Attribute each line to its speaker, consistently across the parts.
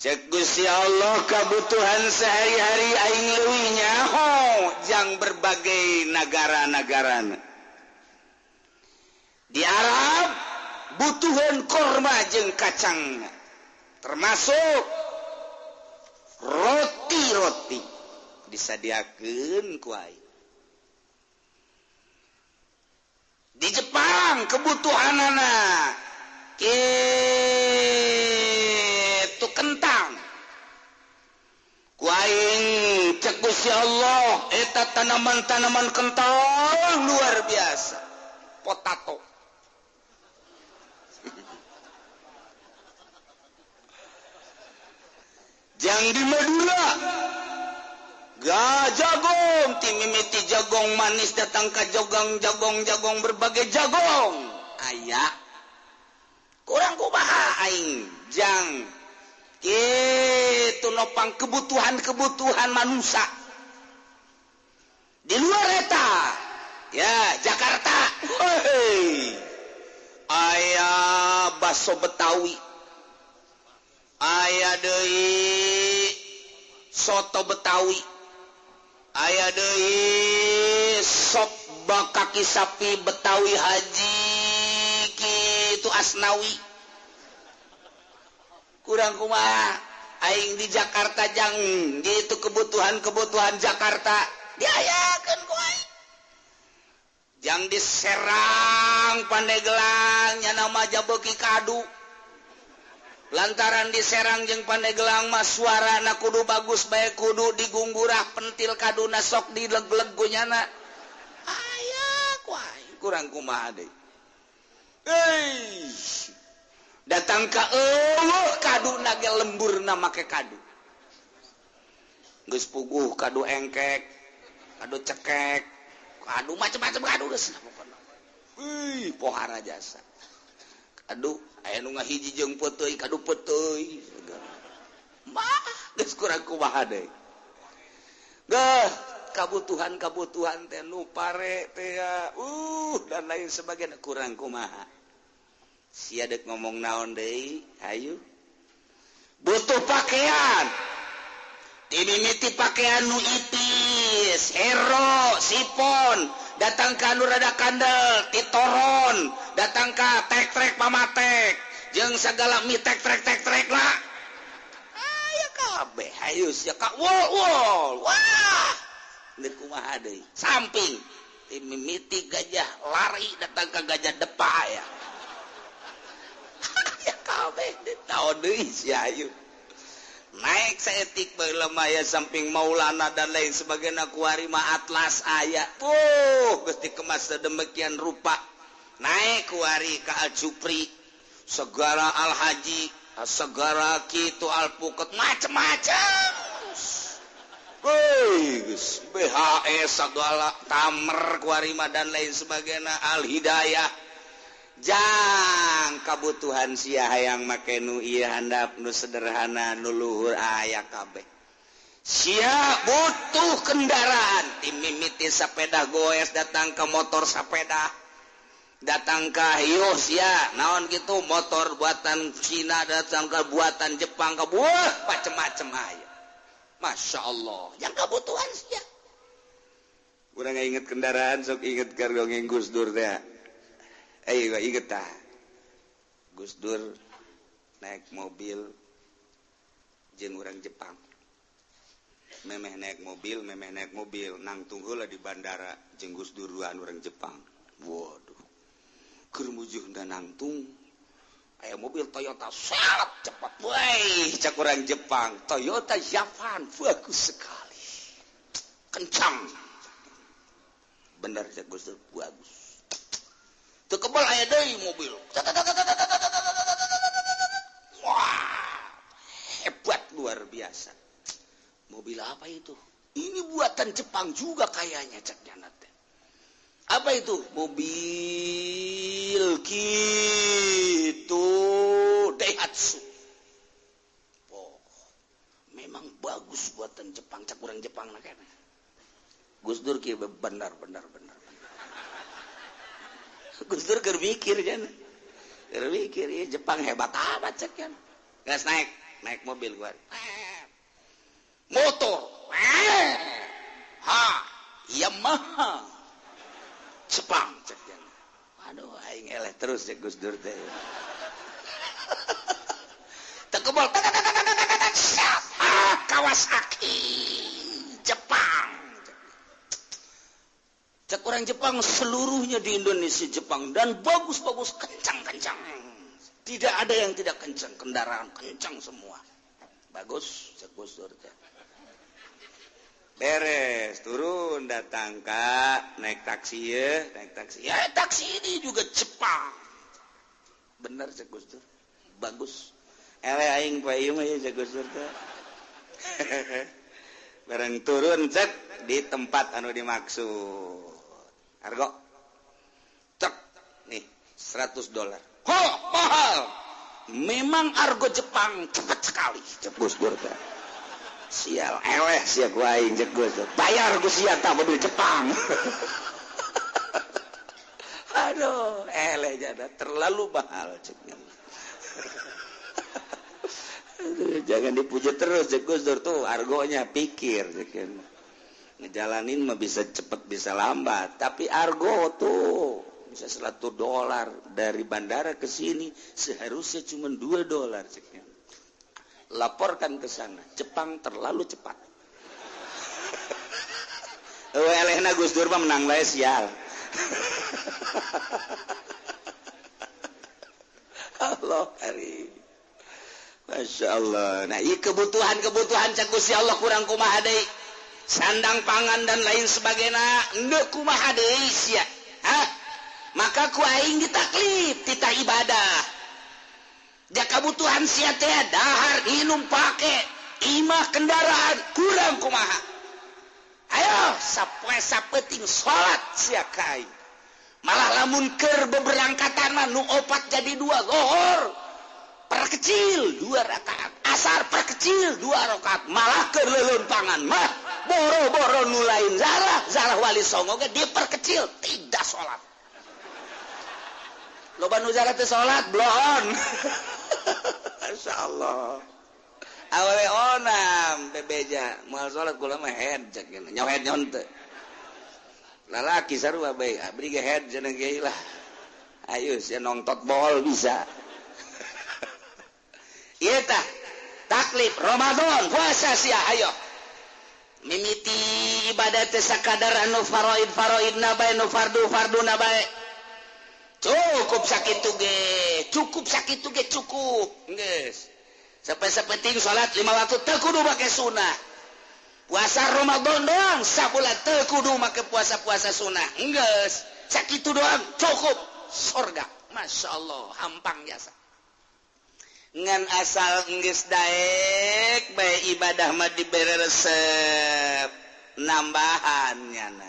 Speaker 1: Cek Gusti Allah kebutuhan sehari-hari aing leuwih nyaho jang berbagai negara-negara. Di Arab butuhan korma jeung kacang, termasuk roti-roti disadiakeun ku aing. Di Jepang kebutuhanana kitu kentang, ku aing cek Gusti Allah eta tanaman-tanaman kentang luar biasa, potato. Jang di Madura gak jagong, timimiti jagong manis datang ke jogong, jagong, jagong, berbagai jagong aya. Kurang kumaha aing jang kitu nopang kebutuhan-kebutuhan manusia di luar eta ya. Jakarta, hei, aya baso Betawi, aya deui soto Betawi, aya deui sop kaki sapi Betawi Haji kitu Asnawi. Kurang kumaha aing di Jakarta jang gitu kebutuhan-kebutuhan Jakarta diayakeun ku aing. Jang di Serang, Pandeglang nya nama jabeuki kadu. Lantaran di Serang jeung Pandeglang mah suarana kudu bagus bae, kudu digunggurak pentil kaduna sok dileg-leg ku nyana. Aya ku aing kurang kumaha deui. Euy, datang ka eueuh kaduna ge lemburna make kadu. Geus puguh kadu engkek, kadu cekek, kadu macam-macam kadu geus pokona. Euy, pohara jasa. Kadu aya nu ngahiji jeung peuteuy, kadu peuteuy. Mah geus kurang kumaha deui. Geuh, kabutuhan-kabutuhan teh nu pare teh dan lain sebagainya kurang kumaha. Sia deuk ngomong naon deui, hayu. Butuh pakaian. Timimiti pakaian nu ipis, hero, sipon, datang ka nu rada kandel, titoron, datang ka tek-trek pamatek, jeung sagala mi tek-trek tek-trek lah. Aya kabeh, hayu sia ka wol wol. Wah, deuk kumaha deui. Samping timimiti gajah lari datang ka gajah depa aya. Ya kabeh naon deui sia hayu. Naik saetik bae aya samping Maulana dan lain sebagainya kuari mah Atlas aya. Geus dikemas sedemikian rupa. Naik kuari ka Al Jupri, segala Al Haji, segala kitu alpuket macem-macem. Geus BHS segala tamer kuari mah dan lain sebagainya Al Hidayah. Jang kabutuhan sia hayang make nu ieu handap nu sederhana nu luhur aya kabeh. Sia butuh kendaraan, timimiti sepeda goes datang ke motor sepeda, datang ke hios ya naon gitu motor buatan Cina datang ke buatan Jepang ke buah macem-macem aya. Masya Allah, yang kebutuhan sia. Urang inget kendaraan sok inget keur dongeng Gus Dur teh. Ayo inget tah. Gus Dur naik mobil jeung urang Jepang. Memeh naik mobil, memeh naik mobil nangtung heula di bandara jeung Gus Dur duaan urang Jepang. Waduh. Keur mujuhna nangtung aya mobil Toyota sangat cepat. Woi, cak urang Jepang, Toyota Javan bagus sekali. Kencang. Bener cak Gus Dur, bagus. Teu kebal aya deui mobil. Wah, hebat luar biasa. Mobil apa itu? Ini buatan Jepang juga kayaknya cak nyana teh. Apa itu? Mobil gitu Daihatsu. Oh, memang bagus buatan Jepang cak urang Jepang na kayaknya. Gus Dur kieu benar benar benar. Gus Dur keur mikir jan. Keur mikir ieu Jepang hebat amat cek kan. Geus naik. Naik mobil gua. Motor. Ha, Yamaha. Jepang cek. Aduh, aing eleh terus cek Gus Dur teh. Tekebol Kawasaki Jepang. Cek orang Jepang seluruhnya di Indonesia Jepang dan bagus-bagus, kencang-kencang. Tidak ada yang tidak kencang, kendaraan kencang semua. Bagus, cek Gus Dur teh. Beres, turun datang kak, naik taksi ya, naik taksi. Ya taksi ini juga Jepang. Bener cek Gus Dur. Bagus. Ele aing poe ieu mah ya cek Gus Dur teh. Bareng turun cek di tempat anu dimaksud. Argo. Cek nih $100. Ho, mahal. Memang argo Jepang cepat sekali cek Gus Dur teh. Sial, eleh sia ku aing cek Gus Dur. Bayar ku sia tah mobil Jepang. Aduh, eleh jada terlalu mahal cek. Aduh, jangan dipuji terus cek Gus Dur tuh argonya pikir cek. Ngejalanin mah bisa cepet bisa lambat, tapi argo tuh bisa $100 dari bandara ke sini seharusnya cuma $2 ceknya. Laporkan ke sana, Jepang terlalu cepat. Elehna Gus Dur mah menang bae sial. Allah hari. Masya Allah. Nah, ieu kebutuhan-kebutuhan cek Gusti Allah kurang kumaha deui. Sandang pangan dan lain sebagainya endeu kumaha deui sia. Hah? Maka ku aing ditaklif titah ibadah. Ja kabutuhan sia teh dahar, minum, pake, imah, kendaraan kurang kumaha. Ayo sapoe sapeting salat sia ka aing. Malah lamun keur beberangkatan mah nu opat jadi 2 zuhur. Perkecil 2 rakaat, asar perkecil 2 rakaat, malah keur leuleumpangan mah boro-boro nu lain zarah, zarah wali songo ge diperkecil tidak salat. Loba nu zarah teu salat bloon. Masyaallah. Awewe onam bebeja moal salat kula mah head cek nyaho head nyaho teu. Lalaki sarua bae abdi ge head cenah ge lah. Ayo sia nongtot bol bisa. Ieu tah taklif Ramadan puasa sia ayo. Mimiti ibadah teh sakadar anu faraid faraidna bae nu fardu farduna bae. Cukup sakitu ge, cukup sakitu ge cukup. Geus. Sampai-sapeting salat 5 waktu teu kudu make sunah. Puasa Ramadan doang sabulan teu kudu make puasa-puasa sunah. Geus, sakitu doang cukup surga. Masyaallah, hampang jasa. Ngan asal geus daek bae ibadah mah dibere resep nambahan nyana.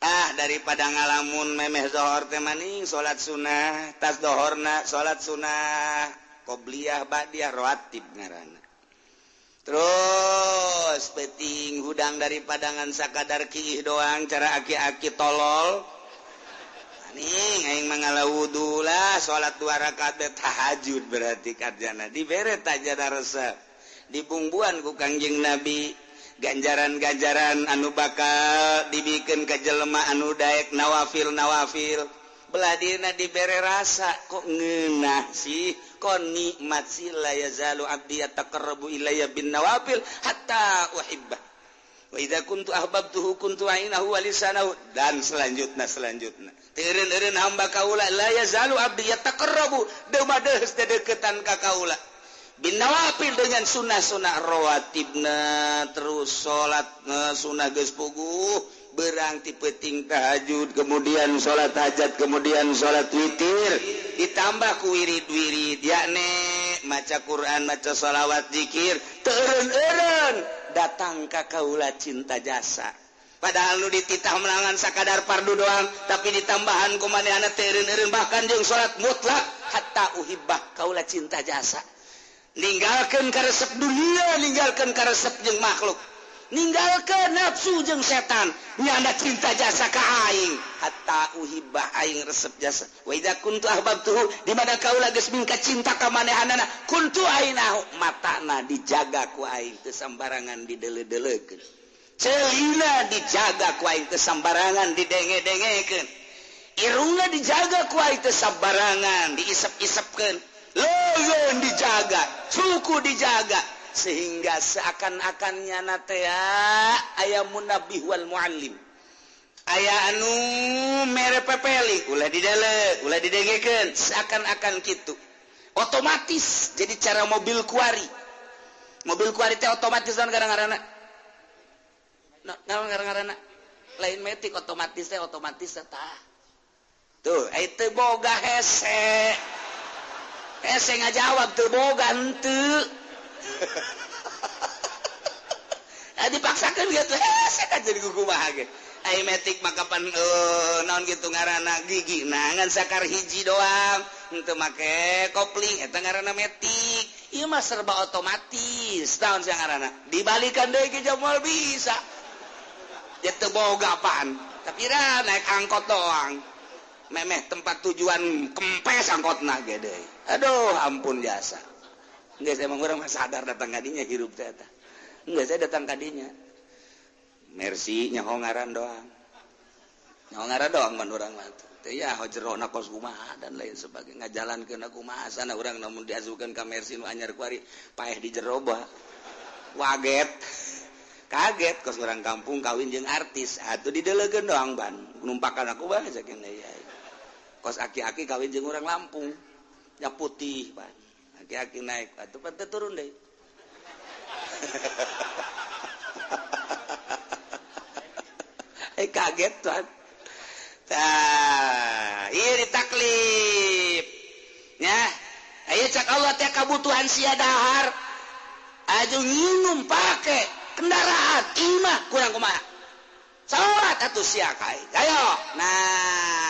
Speaker 1: Ah daripada ngalamun memeh zohor teh maning salat sunah, tas dohorna salat sunah, qobliyah ba'diyah rawatib ngaranna. Terus peuting hudang daripada ngan sakadar kiih doang cara aki-aki tolol. Nih aing mangala wudu lah salat 2 rakaat tahajud berarti karjana dibere tajana resep dibungbuan ku Kangjeng Nabi ganjaran-ganjaran anu bakal dibikeun ka jelema anu daek nawafil nawafil beladina dibere rasa kok ngeunah sih kok nikmat sih la yazalu abdi yataqarrabu ilayya bin nawafil hatta uhibbah wa idza kuntu ahbabtuhu kuntu ainahu wa lisanahu dan selanjutnya selanjutnya teureun-eureun hamba kaula la yazalu abdi yataqarrabu deumadeus dedeketan ka kaula bin nawafil dengan sunnah-sunnah rawatibna terus salat sunnah geus puguh berang ti peuting tahajud kemudian salat hajat kemudian salat witir ditambah ku wirid-wirid yakni maca Quran maca sholawat zikir teureun-eureun datang ka kaula cinta jasa padahal nu dititah melangan sakadar fardu doang tapi ditambahan ku manehna teureun-eureun bahkan jeung salat mutlak hatta uhibbah kaula cinta jasa ninggalkeun karesep dunia ninggalkeun karesep jeung makhluk Ninggalkeun nafsu jeung setan. Nyanda cinta jasa ka aing. Hatta uhibba aing resep jasa. Wa idza kuntu ahbabtuhu di mana kaula geus mingka cinta ka manehanana kuntu ainahu matana dijaga ku aing teu sambarangan dideuleu-deleukeun. Celina dijaga ku aing teu sambarangan didenge-dengekeun. Irungna dijaga ku aing teu sambarangan diisep-isepkeun. Leuleun dijaga, suku dijaga sehingga seakan-akannya natea aya munabih wal muallim. Aya anu mere pepeli ulah didele, ulah didengekeun, seakan-akan kitu. Otomatis jadi cara mobil kuari. Mobil kuari teh otomatis naon ngaranna? Naon ngaranna? Lain metik otomatis teh otomatis tah. Tuh, aya teu boga hese. Hese ngajawab teu boga henteu. Nah, dipaksakan gitu, hese kan jadi kumaha ge. Ai metik maka pan naon gitu ngaranna gigi nah ngan sakar hiji doang henteu make kopling eta ngaranna metik. Ieu mah serba otomatis naon sia ngaranna. Dibalikan deui ke moal bisa. Ya teu boga apaan. Tapi ra naik angkot doang. Memeh tempat tujuan kempes angkotna ge deui. Aduh ampun jasa. Enggak, saya emang orang mah sadar datang kadinya hirup teh eta. Enggak, saya datang kadinya. Mercy nyaho ngaran doang. Nyaho ngaran doang man urang mah teh ya jerona kos kumaha dan lain sebagainya. Ngajalankeun kumaha sana urang namun diasukeun ka Mercy nu anyar kuari paeh di jero bah. Waget. Kaget kos urang kampung kawin jeung artis. Atuh dideulekeun doang ban. Numpakan aku bah saking deui. Kos aki-aki kawin jeung urang Lampung. Nya putih ban. Aki-aki naik atuh pan teu turun deui. Kaget tuan. Tah, ieu ditaklif. Nya, aya cak Allah teh kabutuhan sia dahar. Aju nginum pake kendaraan imah kurang kumaha. Salat atuh sia kai. Ayo. Nah,